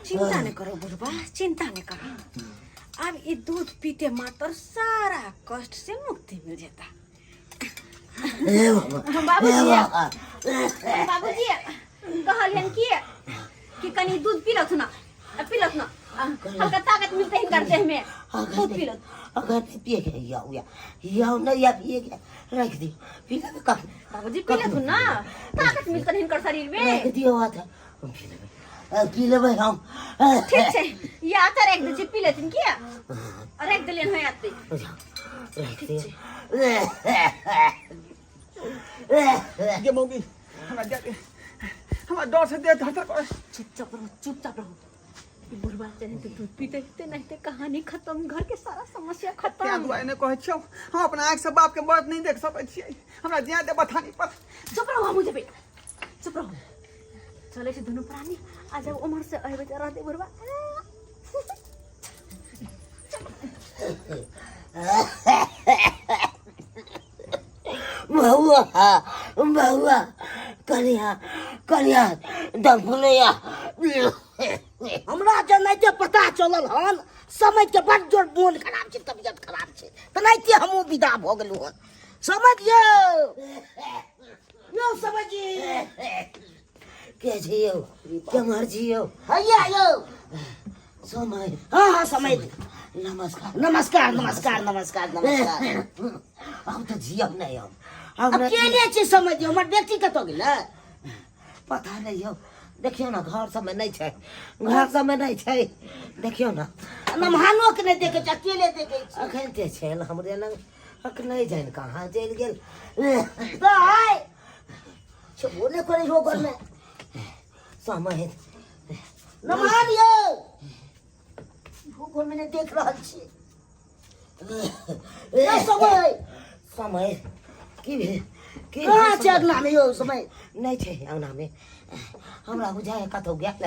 चिंता नहीं करो बुढ़बा, चिंता नहीं करो। अब ये दूध पीते मात्र सारा कष्ट से मुक्ति मिल जाता। बाबूजी, बाबूजी कहलियन कि कि कनी दूध पी लथु ना, पी लथु ना, हल्का ताकत मिलते हिनकर देह में, दूध पी लथु। अगर नहीं पिए के या या या नहीं या पिए के रख दियो, पी लेबे कखन। बाबूजी पी लथु ना, ताकत मिलतन हिनकर शरीर में। रख दियो हाथ, हम पी लेबे, पी लेबे हम। ठीक छै, या तऽ राखि दै छी, पी लेथिन किया राखि देलियन हँ आते। रख दियो। गे मौगी, हमरा जा दे, हमरा डर से देह थर थर करे। चुपचाप रहो, चुपचाप रहो। ई बुढ़वा चले तो दूध पीते पीते नहीं तो कहानी खत्म, घर के सारा समस्या खत्म। तें दुआरे नहि कहै छियौ, हम अपना आँखि से बाप के मरद नहि देख सकै छियै, हमरा जाय दे बथानी पर। चुप रहो, हमहूँ जेबै, चुप रहो। चले छै दुनू प्राणी, आ जब उम्हर से अयबै तऽ रहतै बुढ़वा। बउआ, बउआ, कनिया, कनिया दम फुलैया। हमरा जेनाइते पता चलल हन समय के बड़ जोर मोन खराब छै, तबियत खराब छै, तेनाहिते हमहूँ विदा भऽ गेलहुँ हन। समझ यौ, यौ समझ के छी यौ, केम्हर छी यौ? हैया यौ। समय। हाँ हाँ समय। नमस्कार। नमस्कार नमस्कार नमस्कार नमस्कार। हम तऽ जियब नहि हम। हम अकेले छी समझ, हमर बेटी कतऽ गेलै? पता नहि यौ, देखियौ ने घर सबमे नहि छै, घर सबमे नहि छै, देखियौ ने। नमहानो के नहि देखै छै, अकेले देखै छै। अखन ते छै हमरे लग, अख नहि जानि कहाँ चलि गेल। दाइ छेबो नहि करै हो घरमे। समय। नमहान यौ, घरमे नहि देख रहल छी। समय। समय की भेल? की कहाँ छै अङ्गनामे यौ समय? नहि छै अङ्गनामे, हमरा बुझाइ कतहु गेल।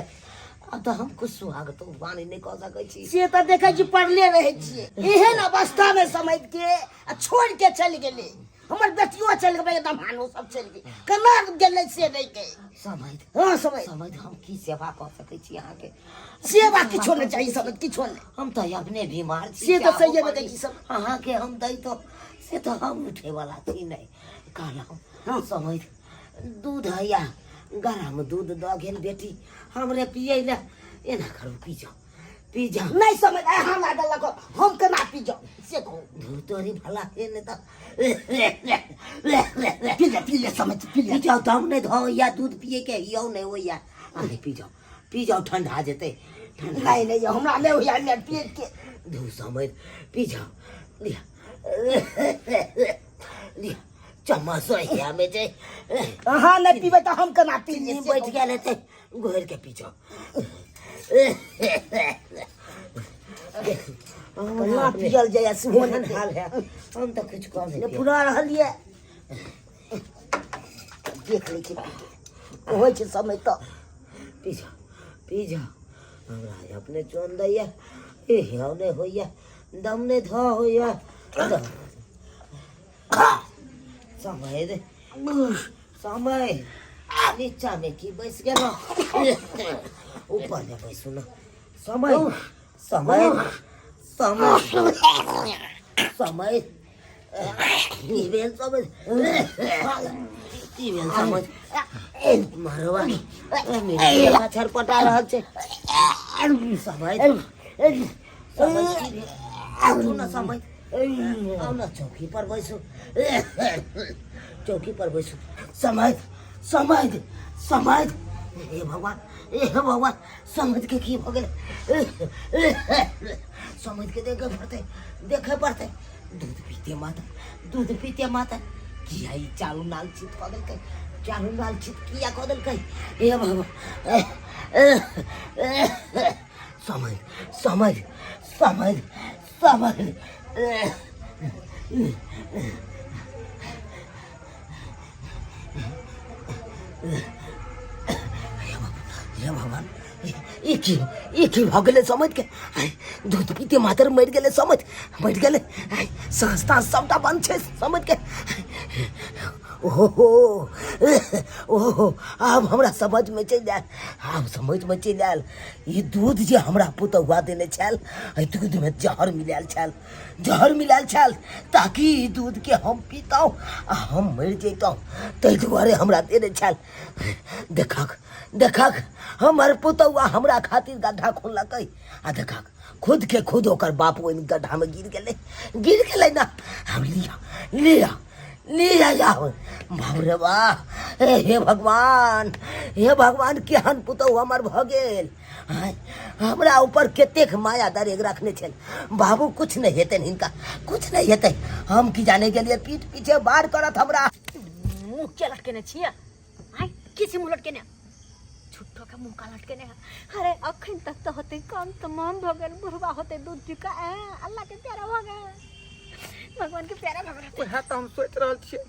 आब तऽ हम कुछ सुहाग तो वाणी नहि कऽ सकै छी। से तऽ देखै छी पड़ले रहै छियै एहन अवस्थामे समझ के आ छोड़ि के चलि गेलै। हमर बेटियो चलि गेलै, दमानो सब चलि गेलै, केना गेलै से नहि के समय। हाँ समय। समय, हम की सेवा कऽ सकै छी अहाँके? सेवा किछो नहि चाही समय, किछो नहि। हम तऽ अपने बीमार छी। से तऽ सहिए मे देखी सब। अहाँके हम दै तो से तऽ हम उठेवला छी नहि। कहलहुँ समय, दूध हैया गरम दूध दऽ गेल बेटी हमरे पियै लए, एना करू, पी जाउ, पी जाउ। नहि समझ अहाँ लागल लगो, हम केना पी जाउ से कहू। धू तोरी भला हे, नहि तऽ पी ले, पी ले समझ, पी ले। पी जाउ, दम नहि धोइया दूध पिए के हियौ नहि होइया। अरे पी जाउ, पी जाउ, ठंडा जेतै, ठंडा। नहि नहि, हमरा नहि होइया नहि पिए के। धू समझ, पी जाउ, लिअ लिअ, चम्मच हिया में छै। अहाँ नहि पीबै तऽ हम केना पी चीनी बैठ गेल हेतै, घोरि के पी जाउ। केना पियल जाइए सेहो एहन नहि हाल है, हम तऽ किछु कऽ नहि पूरा रहल यऽ। देख लै छी पी के होइ छै समय तऽ। पी जाउ, पी जाउ, हमरा अपने चोन दैया, ए हियाव नहि होइया, दम नहि धऽ होइया। समय रे समय, नीचामे की बैस गेलहुँ, ऊपरमे बैसू ने समय। समय, समय, समय, की भेल समय? की भेल समझ? मरवा छरपटा रहल छै समय। समय की भेल? आउ ने समय, आउ ने, चौकी पर बैसू, चौकी पर बैसू। समय, समय, समय, हे भगवान, हे भगवान, समझ के की भऽ गेल? समझ के देखे पड़तै, देखे पड़तै। दूध पीते माता, दूध पीते माता किया ई चारू नाल चित कऽ देलकै? चारू नाल चित किया कऽ देलकै? हे भगवान। समझ, समझ, समझ, समझ। हे भगवान, ई की, ई की भऽ गेलै समझ के आय, दूध पीते मात्र मरि गेलै समझ मरि गेलै आय, साँस ताँस सबटा बंद छै समझ के ओहो ओहो आब हमरा समझमे चलि आयल आब समझमे चलि आयल ई दूध जे हमरा पुतहुआ देने छल एहि दूधमे जहर मिलायल छल जहर मिलायल छल ताकि ई दूधके हम पीतहुँ आ हम मरि जैतहुँ ताहि दुआरे हमरा देने छल देखक देखक हमर पुतहुआ हमरा खातिर गड्ढा खोललकै आ देखक खुद के खुद ओकर बाप ओहिमे गड्ढामे गिर गेलै गिर गेलै ना हम लिअ लिअ लिअ जाओ बाप रे बाप हे भगवान हे भगवान केहन पुतहु हमर भऽ गेल आँय, हमरा ऊपर कतेक माया दरेग रखने छल बाबू कुछ नहि हेतनि हिनका कुछ नहि हेतै हम की जाने गेलियै पीठ पीछे बार करत हमरा मुँह किया लटकेने छियै आय की छै मुँह लटकेने झूठो के मुँह का लटकेने है अरे अखन तक तो होते काम तमाम भऽ गेल बुढ़वा होते दूध पी कऽ अल्लाह के प्यारा भऽ गेल भगवान के प्यारा भऽ गेल वएह तऽ हम सोचि रहल छियै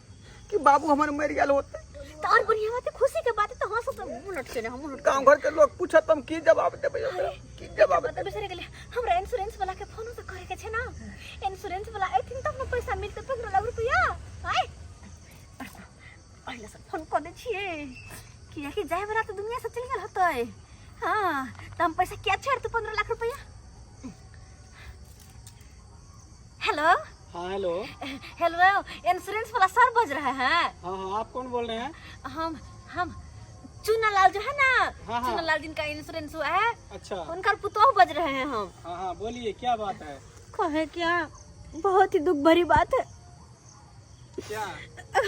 कि बाबू हमर मरि गेल होते तऽ और बढ़िया बात है, खुशी के बात है तो हंसो तो मुँह लटकेने हम मुँह लटकेने गाँव घर के लोग पूछत हम की जवाब देबै ओकरा की जवाब मतलब बिसरि गेलियै हमरा इंश्योरेंस वाला के फोनो तऽ करे के छै ना इंश्योरेंस वाला अयथिन तब ने पैसा मिलतै 15 लाख रुपया आय पहिले से फोन कऽ दै छियै कियाकि जाय वाला तऽ दुनिया से चलि गेल होतै हाँ तऽ हम पैसा किया छोड़तै 15 लाख रुपया हेलो हाँ हेलो हेलो इंश्योरेंस वाला सर बज रहे हैं हाँ हाँ आप कौन बोल रहे हैं हम चूना लाल जो है ना हाँ, हाँ। चूना लाल जिनका इंश्योरेंस हुआ है अच्छा उनका पुतोह बज रहे हैं हम हाँ हाँ बोलिए क्या बात है कहे क्या बहुत ही दुख भरी बात है क्या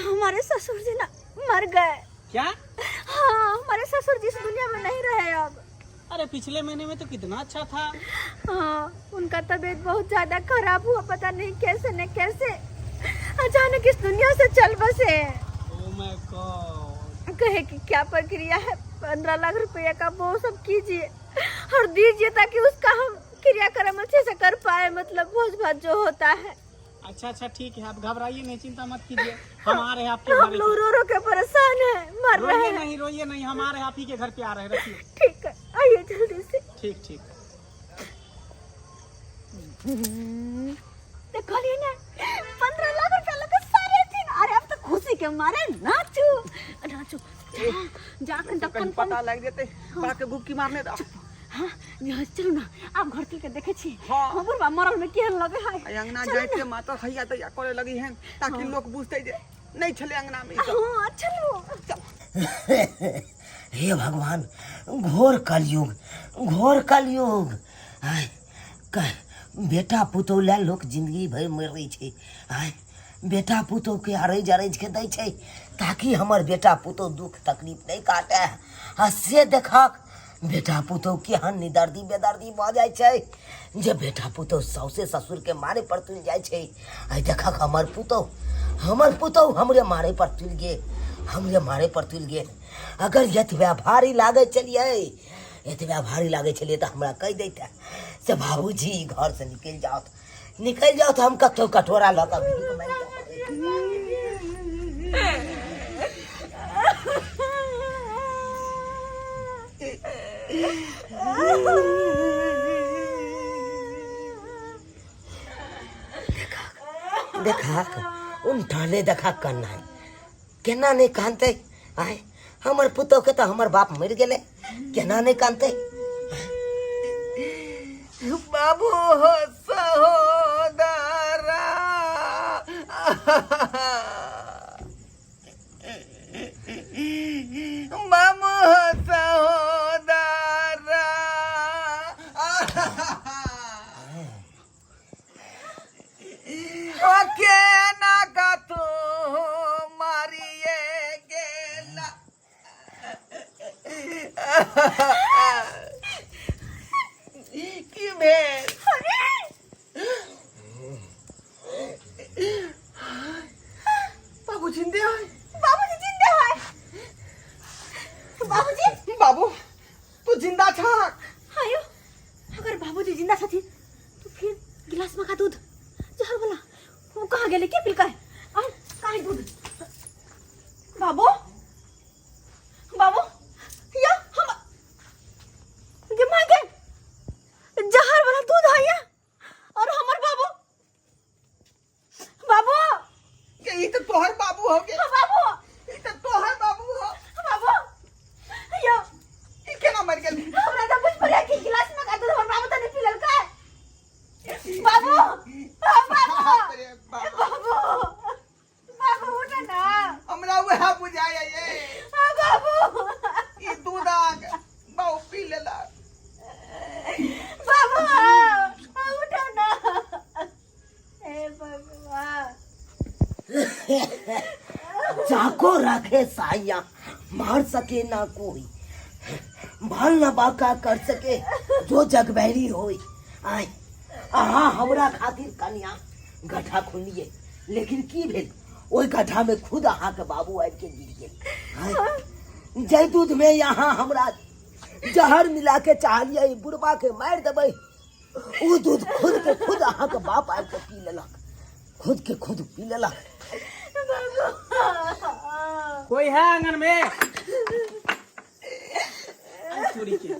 हमारे ससुर जी ना मर गए क्या हाँ हमारे ससुर जी इस दुनिया में नहीं रहे अब अरे पिछले महीने में तो कितना अच्छा था हाँ उनका तबीयत बहुत ज्यादा खराब हुआ पता नहीं कैसे न कैसे अचानक इस दुनिया से चल बसे ओ my God कहे कि क्या प्रक्रिया है 15 लाख रुपया का वो सब कीजिए और दीजिए ताकि उसका हम क्रियाक्रम अच्छे से कर पाए मतलब भोज भात जो होता है अच्छा अच्छा ठीक है आप घबराइए नहीं चिंता मत कीजिए हम आ रहे हैं आपके हम घर लोग रो रो के परेशान हैं मर रहे रोइए हैं नहीं रोइए नहीं हम आ रहे हैं आप ही के घर पे आ रहे हैं रखिए ठीक है आइए जल्दी से ठीक ठीक तो कहलिए ना 15 लाख रुपया लगे सारे दिन अरे अब तो खुशी के मारे नाचू नाचू जा तक कहीं पता लागि जेतै बड़ा के गुपकी मारने दो हाँ यहाँ चलू ना आप घर चल के देखे छी हाँ। हाँ बुढ़वा मरल में केहन लगे है आ अंगना जाइते माता हैया तैया करे लगी हन ताकि लोग बुझते जे नहीं छले अंगना में ई सब। हाँ चलू हे भगवान घोर कलयुग घोर कलयुग आय कह बेटा पुतोह लए लोक जिंदगी भरि मरै छै आय बेटा पुतोहके अरैज अरैज के दै छै ताकि हमर बेटा पुतोह दुख तकलीफ नहि काटए आ से देखक बेटा पुतोह केहन निदर्दी बेदर्दी भऽ जाइ छै जे बेटा पुतोह सौसे ससुरके मारे पर तुलि जाइ छै आइ देखक हमर पुतोह हमरे मारे पर तुलि गेल हमरे मारे पर तुलि गेल अगर एतबे भारी लागै छलियै एतबे भारी लागै छलियै तऽ हमरा कहि दैते से बाबूजी घरसँ निकलि जाउ निकलि जाउ तऽ हम कतहु कटोरा लऽ कऽ भीख मांगि जाउ। देखा उनटाले देखा कन्ना केना नहि कानतै आय हमर पुतोहके तऽ हमर बाप मरि गेलै केना नहि कानतै बाबू हो सहोदरा बाबू हो सहोदरा ओ केना कतू मारिए गेला की भेल बाबू जिंदे है बाबूजी जिंदे है बाबूजी बाबू तू जिंदा छा आयो अगर बाबूजी जिंदा छथिन तो फिर गिलास में का दूध जहर वाला वो कहाँ गेले के पिलका है आ कहाँ है दूध बाबू बाबू या हम गे माय गे तोहर बाबू हो गे। बाबू। ई त तोहर बाबू हो। बाबू यो। ई केना मर गेल? हमरा त बुझ पड़िया कि गिलास में का दूध हमर बाबू त नहीं पीलल का। बाबू, हाँ, बाबू। बाप रे बाप। बाबू, बाबू उठ ना। हमरा वएह बुझाय ये। हाँ, बाबू। ई दूध आग बाबू पी लेलक। बाबू, हाँ, उठो ना। हे भगवान। जाको रखे साइया मार सके ना कोई, बाल ना बाका कर सके जो जगबैरी होई। आय अहाँ हमरा खातिर कन्या गड्ढा खुनलिए, लेकिन की भेल ओहि गड्ढा में खुद अहाँ के बाबू आबि के गिर गेल। आय जै दूध में यहाँ हमरा जहर मिला के चाहलिए ई बुढ़बा के मारि देबै, उ दूध खुद के खुद अहाँ के बाप आबि के पी लेलक, खुद के खुद पी लेलक। कोई है आंगन में? चोरी के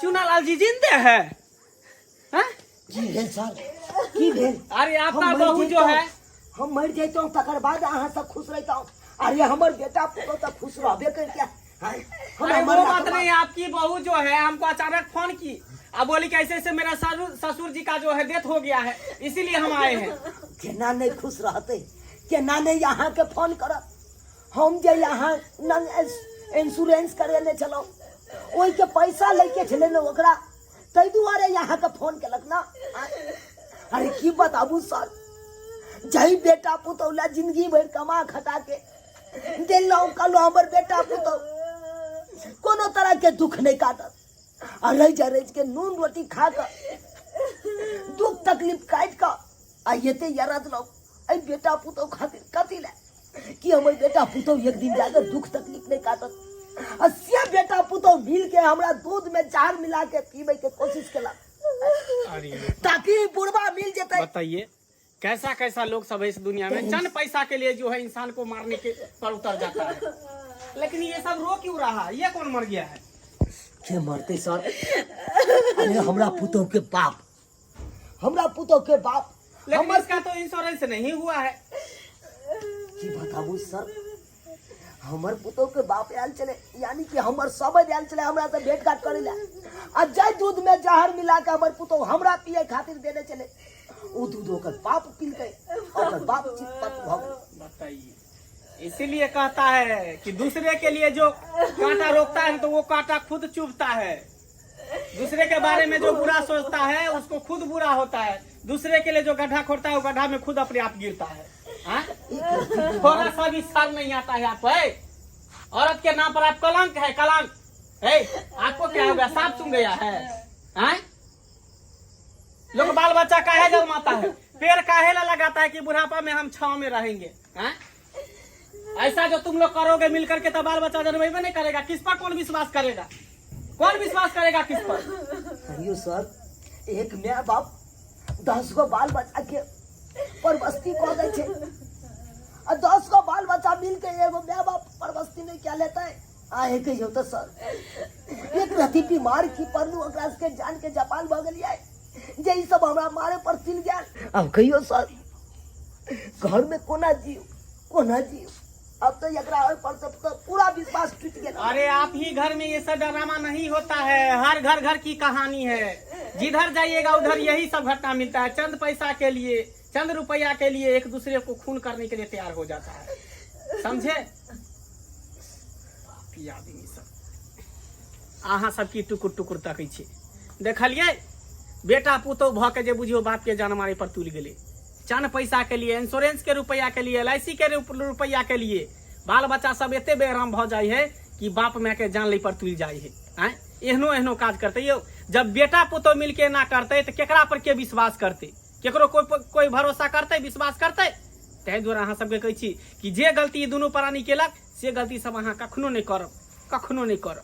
चुनालाल जी जिंदे है? हैं? की भेल सर, की भेल? अरे आपका हम मरि बहू जो जैतहुँ। है। हम मरि जैतहुँ तकर बाद अहाँ सब खुश रहितहुँ। अरे हमर बेटा पुतोह तऽ खुश रहबे करिते। हाय, हमरा अरे वो मरला बात के नहीं, आपकी बहू जो है हमको अचानक फोन की, अब बोली कि ऐसे ऐसे मेरा ससुर जी का जो है डेथ हो गया है, इसीलिए हम आए हैं। केना नहीं खुश रहते, केना नहीं अहाँ के फोन करत। हम जे यहाँ नंग इंश्योरेंस करेने छलहुँ ओहि के पैसा लैके छलै ने ओकरा, ताहि दुआरे अहाँ के फोन केलक ना। अरे की बताबू सर, जाहि बेटा पुतोह ला जिंदगी भरि कमा खटा के देलहुँ, कहलहुँ हमर बेटा पुतोह कोनो तरह के दुख नहीं काटत, आ रहि रहि के नून रोटी खा कऽ दुख तकलीफ काटि कऽ आ एते यरदलहुँ एहि बेटा पुतोह खातिर। कथी लए कि हमर बेटा पुतोह एक दिन जाकर दुख तकलीफ नहीं काटत, आ से बेटा पुतोह मिल के हमरा दूध में जहर मिला के पीबै के कोशिश केलक अरे ताकि बुढ़बा मिल जेतै। बताइए कैसा कैसा लोग सब है इस दुनिया में, चंद पैसा के लिए जो है इंसान को मारने के पर उतर जाता है। लेकिन ये सब रो क्यों रहा है? ये कौन मर गया है? के मरते सर? अरे हमरा पुतोह के बाप, हमरा पुतोह के बाप। लेकिन हमर इसका तो इंश्योरेंस नहीं हुआ है। की बताबू सर, हमर पुतोह के बाप आयल छलै, यानी कि हमर सब आयल छलै हमरा से भेंट घाट करै ला, आ जाहि दूध में जहर मिला के हमर पुतोह हमरा पिए खातिर देने छलै, उ दूध ओकर बाप पीलकै, ओकर बाप चितपत भऽ गेलै। बताइए, इसीलिए कहता है कि दूसरे के लिए जो कांटा रोकता है तो वो कांटा खुद चुभता है। दूसरे के बारे में जो बुरा सोचता है उसको खुद बुरा होता है। दूसरे के लिए जो गड्ढा खोदता है वो गड्ढा में खुद अपने आप गिरता है। हाँ? थोड़ा सा भी शर्म नहीं आता है आपको? है औरत के नाम पर आप कलंक है, कलंक है। आपको क्या हो गया, सांप चुन गया है? हाँ? लोग बाल बच्चा काहे जन्माता है, पेड़ काहे ला लगाता है कि बुढ़ापा में हम छांव में रहेंगे? हाँ? ऐसा जो तुम लोग करोगे मिल करके तो बाल बच्चा जन्मेबे नहीं करेगा। किस पर कौन विश्वास करेगा? कौन विश्वास करेगा किस पर? कहियो सर, एक my बाप 10 गो बाल बच्चा के परवस्ती कऽ दै छै, आ 10 गो बाल बच्चा मिल के एगो my बाप परवस्ती नहीं क्या लेतै? आहे कहियो तऽ सर, एक रति बीमार की पड़लू, ओकरा सबके जान के जपाल भऽ गेलियै जे ई सब हमरा मारे पर तिल गेल। आब कहियो सर, घर में कोना जीव, कोना जीव? अब तो एकरा ओहि पर से तो पूरा विश्वास टूट गेल। अरे आप ही घर में ये सब ड्रामा नहीं होता है, हर घर घर की कहानी है। जिधर जाइएगा उधर यही सब घटना मिलता है। चंद पैसा के लिए, चंद रुपया के लिए एक दूसरे को खून करने के लिए तैयार हो जाता है, समझे? पापी आदमी सब। अहाँ सब की टुकुर टुकुर तकै छी? देखलियै बेटा पुतोह भऽ के जे बुझियौ बाप के जान मारे पर तुलि गेलै। चंद पैसा के लिए, इंश्योरेंस के रुपया के लिए, एल I सी के रुपया के लिए बाल बच्चा सब एते बेराम भऽ जाइ है कि बाप माय के जान लै पर तुलि जाइ है। आँय, एहनो एहनो काज करतै यौ। जब बेटा पुतोह मिलके एना करतै तऽ केकरा पर के विश्वास करतै? केकरो कोई भरोसा करतै, विश्वास करतै? ताहि दुआरे अहाँ सबके कहै छी कि जे गलती ई दुनू प्राणी केलक से गलती सब अहाँ कखनो नहि करब, कखनो नहि करब।